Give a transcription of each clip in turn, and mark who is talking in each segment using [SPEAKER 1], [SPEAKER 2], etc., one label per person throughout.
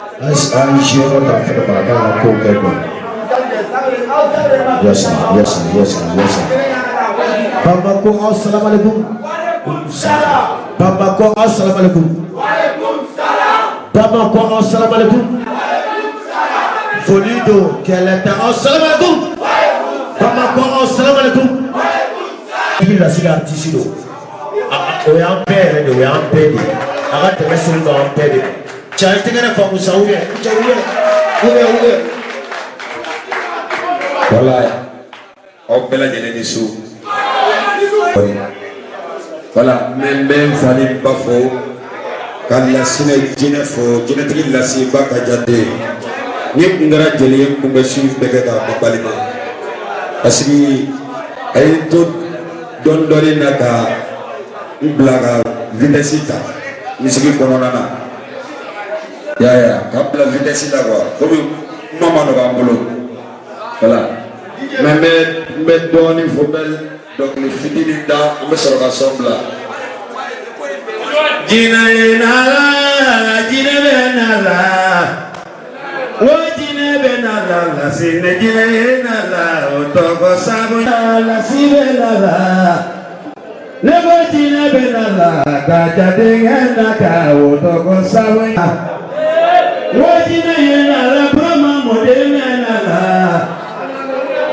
[SPEAKER 1] An jiyɔrɔ ta fɛnɛ ma a k'an ka kow kɛ quoi. Yes sir, yes sir, yes sir, yes sir. Bamako, aw salamalekum. Bamako, aw salamalekum. Bamako, aw salamalekum. Foli don, kɛlɛ tɛ. Aw salamalekum. Bamako, aw salamalekum. I bɛ lasigi artiste don. O y'an bɛɛ yɛrɛ de, o y'an bɛɛ de ye. A ka dɛmɛ selen don an bɛɛ de ma. Cɛ, a ye tɛgɛrɛ faamu sa, ou bien cɛ, ou bien, ou bien, ou bien.
[SPEAKER 2] Wala aw bɛɛ lajɛlen ni su. Wala n bɛ n bɛ n fa ni n ba fo, ka Lasinɛ jinɛ fo, jinɛtigi Lasi ba ka jate. Ni kun kɛra jeli ye, n kun bɛ su bɛɛ kɛ k'a ma balima, parce que a ye n to dɔɔni dɔɔni na ka n bila ka vitesse ta misigi kɔnɔna na. I y'a ye, ka n bila vitesse la quoi, komi kuma ma nɔgɔ an bolo. Voilà, mais n bɛ dɔɔni fɔ, n bɛ dɔnkili fitinin da, an bɛ sɔrɔ ka sɔn bila.
[SPEAKER 1] Jinɛ ye na la, jinɛ bɛ na la, o jinɛ bɛ na la, Lasinɛ jinɛ ye na la, o tɔgɔ sabu Lasi bɛ na la. Ne ko jinɛ bɛ na la, ka jatenkɛ na ka o tɔgɔ sabu. O jinɛ ye na la, Burama mɔden bɛ na la.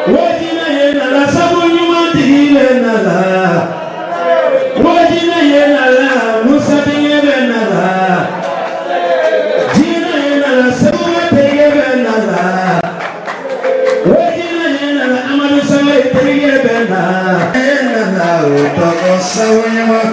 [SPEAKER 1] O jinɛ ye na la, sabu ɲuman tigi bɛ na la. O jinɛ ye na la, Musa denkɛ bɛ na la. Jinɛ ye na la, Segu terikɛ bɛ na la. O jinɛ ye na la, Amadu Sangare terikɛ bɛ na. E na la, o tɔgɔ sabu ɲuman.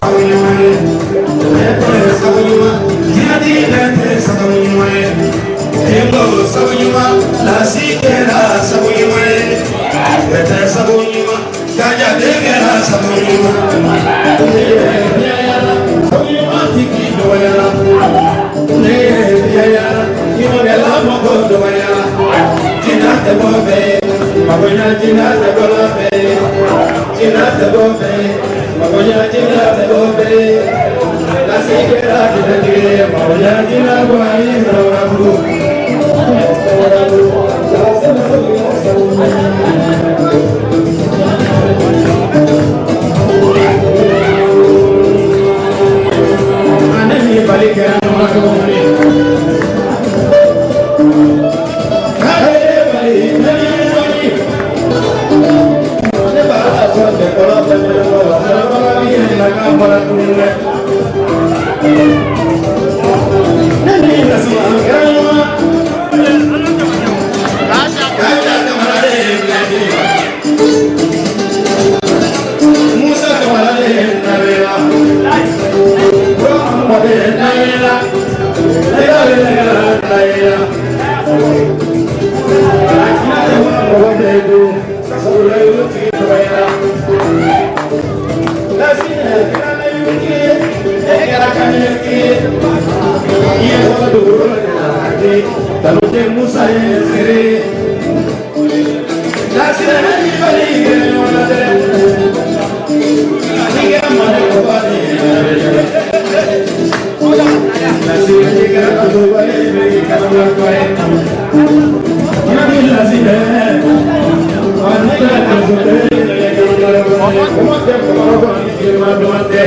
[SPEAKER 1] Thank you. Jinɛ tɛ bɔ fɛ, jinɛ tɛ bɔ fɛ, magoya jinɛ tɛ bɔ fɛ. Lasi kɛra jinɛtigi ye, magoya jinɛ bɔ a ye sɔrɔ. Ale ni bali kɛra ɲɔgɔn na cogo min. K'ale bali, ne ni bali. Ne b'a la sɔrɔ tɛ kɔrɔ fɛn fɛn kɔ, sɔrɔ bi yɛlɛ la k'a bɔra tuguni dɛ. Ne ni lasi an kɛra ɲɔgɔn na. K'aja Kamara de ye bilasi. Musa Kamara de ye nabila. Burama de ye nabila. Layila de ye nabila. Mɔgɔ bɛ dun, sabula y'u tigi tɔgɔ ye la. Lasi kɛra layirutigi ye, e kɛra kamilɛtigi ye. I ye tɔgɔ dugukolo de la ka di, tanu tɛ Musa ye seere ye. Lasi ne ni bali kɛra ɲɔgɔn na dɛ. Ni kɛra malɛkɔba de ye. Lasi ni kɛra duguba ye, ni kɛra malɛkɔba ye. Nabi lasi dɛ. Ne kɛra kaso dɛ, kuma tɛ kɔrɔ ni firima duman tɛ.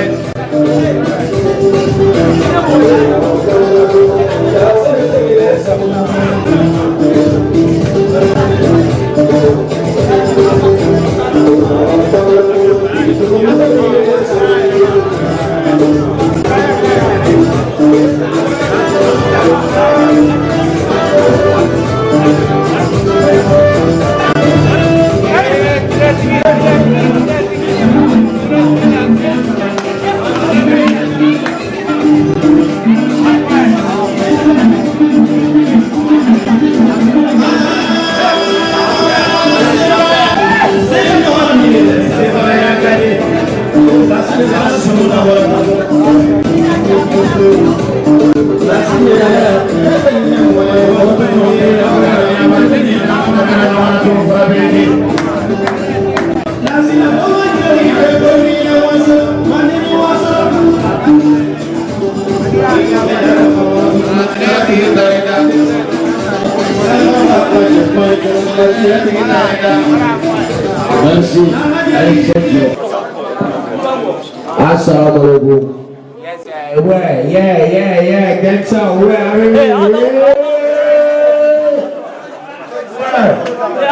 [SPEAKER 3] Merci. Assalamu alaikum. Ouais, yeah, get some. Ouais, ouais.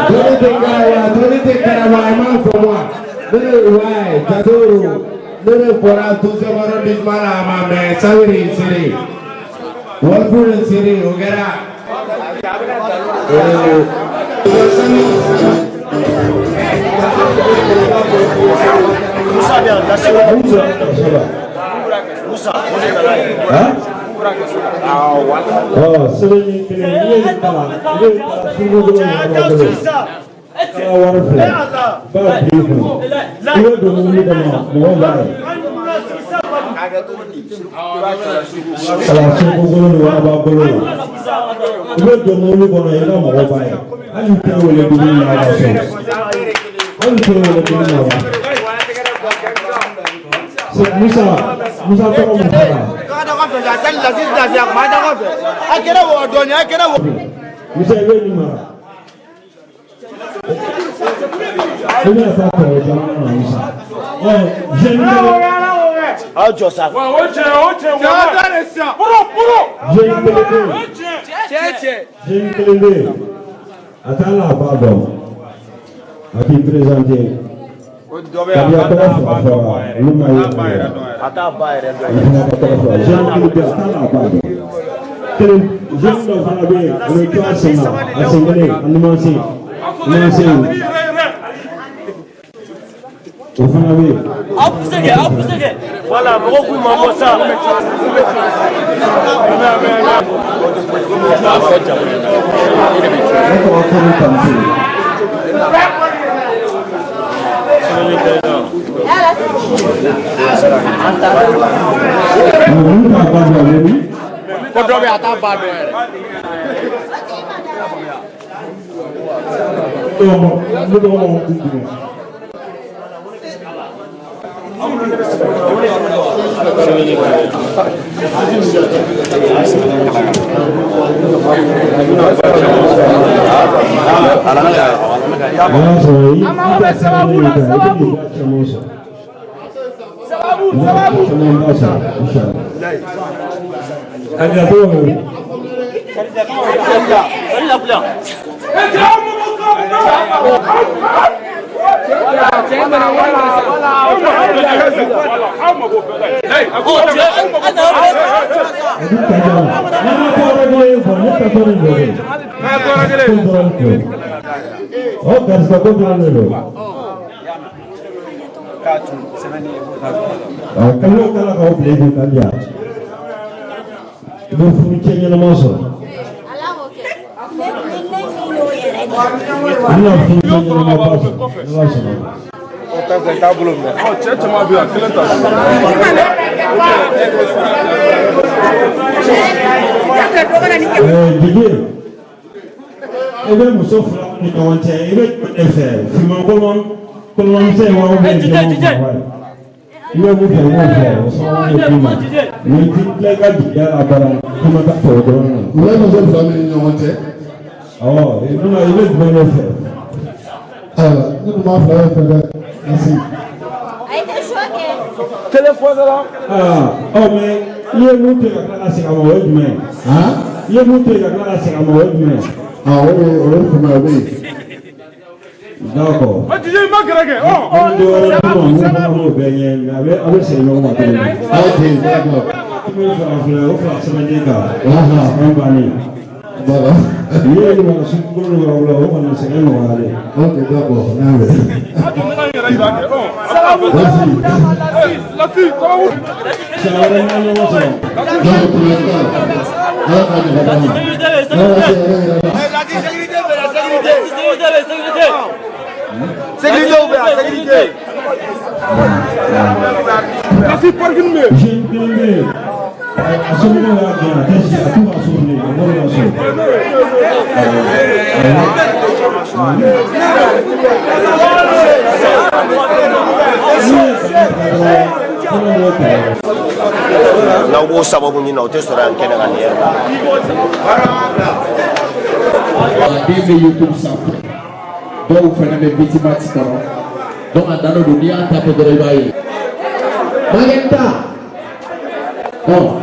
[SPEAKER 3] Donnez des gars, donnez des caravanes pour moi. Donnez, ouais, j'adore. Donnez pour la 12e arrondissement là, ma mère, ça veut dire, c'est. Walford City, o kɛra.
[SPEAKER 4] Musa bɛ yan lase.
[SPEAKER 3] Musa, ça va.
[SPEAKER 4] Musa, o de nana ye.
[SPEAKER 3] Hein? Ɔ, sɛbɛn ɲɛ kelen, n'i ye nin kalan, i bɛ sugu dɔ ɲɛnabɔ bolo. Kala wari filɛ, i b'a bila i kun. I bɛ don mobili kɔnɔ, mɔgɔw b'a ye. Kalan sugu bolo ni waraba bolo la. I bɛ don mobili kɔnɔ, i ka mɔgɔw b'a ye. Hali i tɛ wele dumuni na a ka so. Hali i tɛ wele dumuni na a ka so. Musa, Musa tɔgɔ mun fɔra?
[SPEAKER 4] A kɛra wɔ dɔɔni, a kɛra wɔ.
[SPEAKER 3] Musa, i bɛ nin mara. I bɛna taa tubabu jamana na, Musa. Ɔ, jeune kelen,
[SPEAKER 4] Aw jɔ sa.
[SPEAKER 5] O cɛ, o cɛ, wa puro.
[SPEAKER 3] Jeune kelen bɛ yen.
[SPEAKER 5] Cɛ, cɛ.
[SPEAKER 3] Jeune kelen bɛ yen. A t'a la, a b'a dɔn. A k'i présenté. Kabi a tɔgɔ fila fɔra, olu ma ye.
[SPEAKER 4] A t'a ba yɛrɛ dɔn.
[SPEAKER 3] O fana ka tɔgɔ fila. Jeune kelen bɛ yen, a t'a la, a b'a dɔn. Kelen, jeune dɔ fana bɛ yen, o bɛ to a sen na, a sen kelen, a numan sen. Numan sen. O fana bɛ yen.
[SPEAKER 6] Aw poussé kɛ, aw poussé kɛ.
[SPEAKER 4] Voilà, mɔgɔw k'u mabɔ sa.
[SPEAKER 3] Ne tɔgɔ Kɔmi Kamite. Ninnu t'a ba dɔn, a bɛ min?
[SPEAKER 4] Ko dɔ bɛ yen, a t'a ba dɔn yɛrɛ.
[SPEAKER 3] Ne tɔgɔ Mamadou Djibril.
[SPEAKER 5] An mago bɛ sababu la, sababu. Sababu, sababu.
[SPEAKER 3] O garisɛgɛ ko dɔrɔn de don. Kalo kala k'aw bila i kun ka di yan. I bɛ furucɛ ɲɛnama sɔrɔ. I bɛna furucɛ ɲɛnama ba sɔrɔ. N'Ala sɔnna.
[SPEAKER 5] Cɛ caman bɛ yan, kelen ta.
[SPEAKER 3] Didi, i bɛ muso fila ni ɲɔgɔn cɛ, i bɛ jumɛn de fɛ? Finman kolomanmisɛn wa ou bien jɛman wa? I bɛ mun fɛ, i b'o fɔ, o sababu bɛ d'i ma. N'i ti tila i ka jigiya la baara, k'i ma taa fɛ o dɔrɔn na.
[SPEAKER 7] U bɛ muso fila min ni ɲɔgɔn cɛ.
[SPEAKER 3] Awɔ, i bɛna i bɛ jumɛn de fɛ?
[SPEAKER 7] Ayiwa, ne dun b'a fila bɛɛ fɛ dɛ. Merci.
[SPEAKER 3] Aa, ɔ mais i ye mun to yen ka tila ka segin a ma, o ye jumɛn ye?
[SPEAKER 7] Han?
[SPEAKER 3] I ye mun to yen ka tila ka segin a ma, o ye jumɛn ye?
[SPEAKER 7] Ah, o de o ye fama ye, o bɛ yen.
[SPEAKER 3] D'accord.
[SPEAKER 5] Jiji, ma gɛrɛ kɛ.
[SPEAKER 3] Ni dɔ wɛrɛ d'u ma, mun fana b'o bɛɛ ɲɛ, mais a bɛ segin ɲɔgɔn ma tuguni.
[SPEAKER 7] Ok, d'accord.
[SPEAKER 3] I bɛ fara filɛ, o fara sɛbɛnden kan.
[SPEAKER 7] Ahan.
[SPEAKER 3] An bannen.
[SPEAKER 7] Voilà.
[SPEAKER 3] N'i ye ɲuman sugu ni wɛrɛ wula, o kɔni sɛgɛn nɔgɔyalen.
[SPEAKER 7] Ok, d'accord. N y'a mɛn.
[SPEAKER 5] Sababu.
[SPEAKER 7] Merci.
[SPEAKER 5] Lasi, sababu.
[SPEAKER 3] Siɲɛ wɛrɛ n'an ye ɲɔgɔn sɔrɔ.
[SPEAKER 7] Donc, problème t'a la. Ala k'a ɲɔgɔn d'an ma. Ala ka se yɛrɛ yɛrɛ la.
[SPEAKER 5] Lasi, parking bɛ yen.
[SPEAKER 3] Jeune kelen bɛ yen, a somɔgɔw y'a gɛn, a tɛ si, a t'u ka so bilen, a bɔr'u ka so. N'u ye bana ta dɔrɔn, fɛn dɔ b'o kɛlɛ.
[SPEAKER 4] N'aw b'o sababu ɲini, o tɛ sɔrɔ yan kɛnɛ kan nin yɛrɛ.
[SPEAKER 8] A den bɛ YouTube sanfɛ, dɔw fana bɛ Bitimax kɔnɔ, donc a dan don, n'i y'a tapé dɔrɔn i b'a ye. Magenta. Bon.